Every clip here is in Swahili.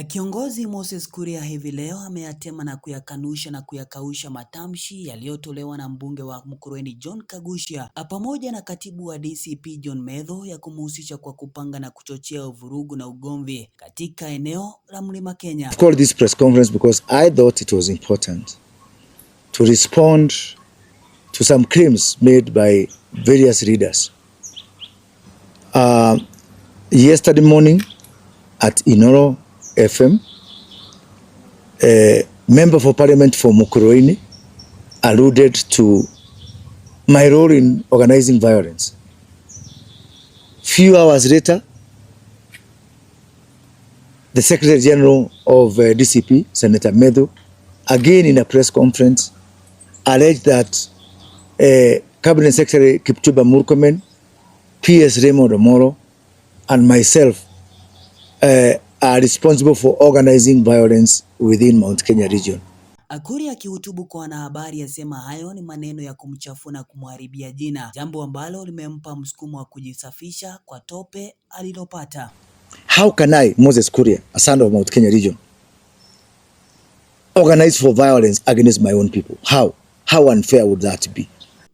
Kiongozi Moses Kuria hivi leo ameyatema na kuyakanusha na kuyakausha matamshi yaliyotolewa na mbunge wa Mukurweini John Kaguchia pamoja na katibu wa DCP John Methu ya kumhusisha kwa kupanga na kuchochea vurugu na ugomvi katika eneo la Mlima Kenya. I've called this press conference because I thought it was important to respond to some claims made by various leaders. Yesterday morning at Inoro FM, a member for parliament for Mukurweini alluded to my role in organizing violence. Few hours later, the Secretary General of DCP, Senator Methu, again in a press conference, alleged that Cabinet Secretary Kipchumba Murkomen, PS Raymond Omolo, and myself are responsible for organizing violence within Mount Kenya region. Kuria akihutubu kwa wanahabari asema hayo ni maneno ya kumchafua na kumharibia jina, jambo ambalo limempa msukumo wa kujisafisha kwa tope alilopata. How can I, Moses Kuria, a son of Mount Kenya region, organize for violence against my own people? How? How unfair would that be?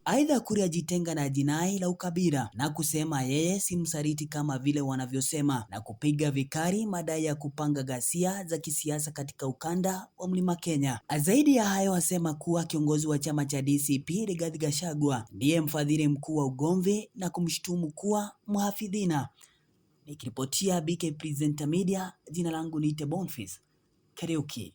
Aidha, Kuria ajitenga na jinai la ukabila na kusema yeye si msaliti kama vile wanavyosema na kupiga vikali madai ya kupanga ghasia za kisiasa katika ukanda wa Mlima Kenya. Zaidi ya hayo, asema kuwa kiongozi wa chama cha DCP Rigathi Gachagua ndiye mfadhili mkuu wa ugomvi na kumshutumu kuwa mhafidhina. Nikiripotia BK Presenter Media, jina langu ni Bonfils Kariuki.